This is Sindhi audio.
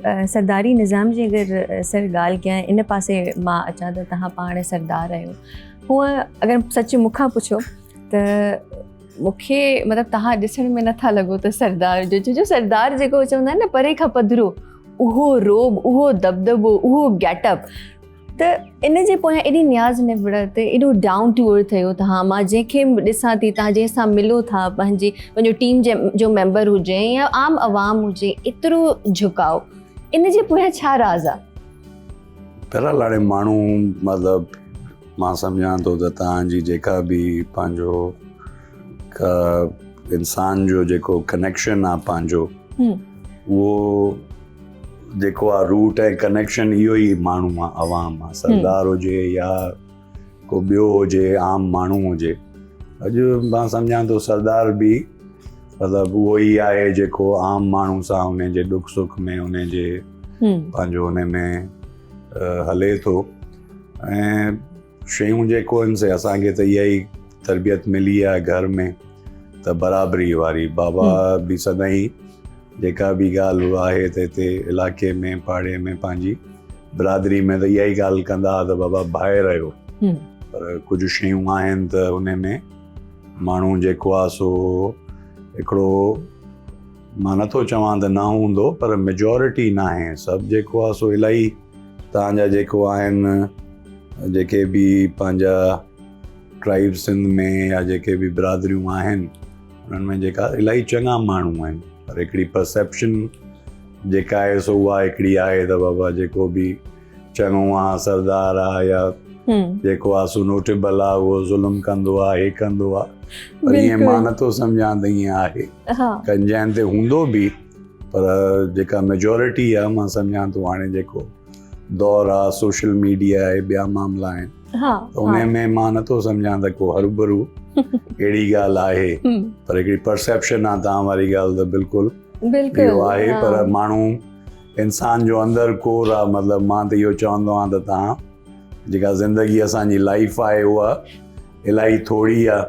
سرداري نظام جي اگر سر ڳالهه ڪيان ان پاسي مان اچان ته توهان پاڻ سردار آهيو. هونء اگر سچ مون کان پڇو ته مون کي مطلب توهان ڏسڻ ۾ نٿا لڳو ته سردار جو، ڇو جو سردار جيڪو چوندا آهن نه پري کان پڌرو، اهو روب، اهو دٻدٻو، اهو گيٽ اپ، ته ان جي پويان ايڏي نياز نوڙت، ايڏو ڊائون ٽو ارٿ آهيو توهان. مان جنهن کي به ڏسان ٿي، توهان جنهن سان ملو ٿا، پنهنجي ٽيم جو ميمبر هجي يا عام عوام هجي، ايترو جهڪاء، ان جي پويان ڇا راز آ؟ بهرحال هاڻي ماڻهو مطلب مان سمجهان ٿو ته توهان جي جيڪا به پنهنجو انسان جو جيڪو ڪنيڪشن آ پنهنجو اهو جيڪو آ روٽ ۽ ڪنيڪشن اهو ئي ماڻهو آ، عوام آ، سردار هجي يا ڪو ٻيو هجي، عام ماڻهو هجي. اڄ مان سمجهان ٿو سردار به مطلب اهو ئي آهي جيڪو عام ماڻهو سان ان جي ڏک سک ۾ ان جي پنهنجو ان ۾ هلي ٿو ۽ شيون جيڪو آهن سي اسان کي ته اها ئي تربيت ملي آهي گهر ۾ ته برابري واري. بابا به سدائين جيڪا به ڳالهه آهي ته هتي علائقي ۾ پاڙي ۾ پنهنجي برادري ۾ ته اها ئي ڳالهه ڪندا هئا ته بابا ڀائر آهيو، پر ڪجهه شيون آهن ته ان ۾ ماڻهو جيڪو آهي سو هڪڙو مان نٿو چوان ته نه هوندو، پر ميجورٽي ناهي. سڀ جيڪو آهي سو الاهي توهان جا جيڪو آهن جيڪي به پنهنجا ٽرائب سنڌ ۾ يا جيڪي به برادريون آهن انهن ۾ جيڪا الاهي چڱا ماڻهو آهن، پر هڪڙي پرسيپشن جيڪا آهي سو اها هڪڙي آهي ته بابا جيڪو به چڱو آ، سردار آ يا جيڪو آ سو نوٽيبل آ، اهو ظلم ڪندو آ، هي ڪندو آ. پر ائين مان نٿو سمجهان ته ائين آهي. ڪن جاين تي هوندو به، پر جيڪا ميجورٽي آ مان سمجهان ٿو هاڻي جيڪو دور آ، سوشل ميڊيا آهي، ٻيا معاملا آهن، ته ان ۾ مان نٿو سمجهان ته ڪو هروڀرو اهڙي ڳالهه آهي، پر هڪڙي پرسيپشن آ. توهان واري ڳالهه ته بلڪل اهو آهي، پر ماڻهو انسان جو اندر ڪور آ. مطلب مان ته اهو چوندو آهيان ته توهان جيڪا زندگي اسان جي لائف آهي اها الاهي ٿوري آ.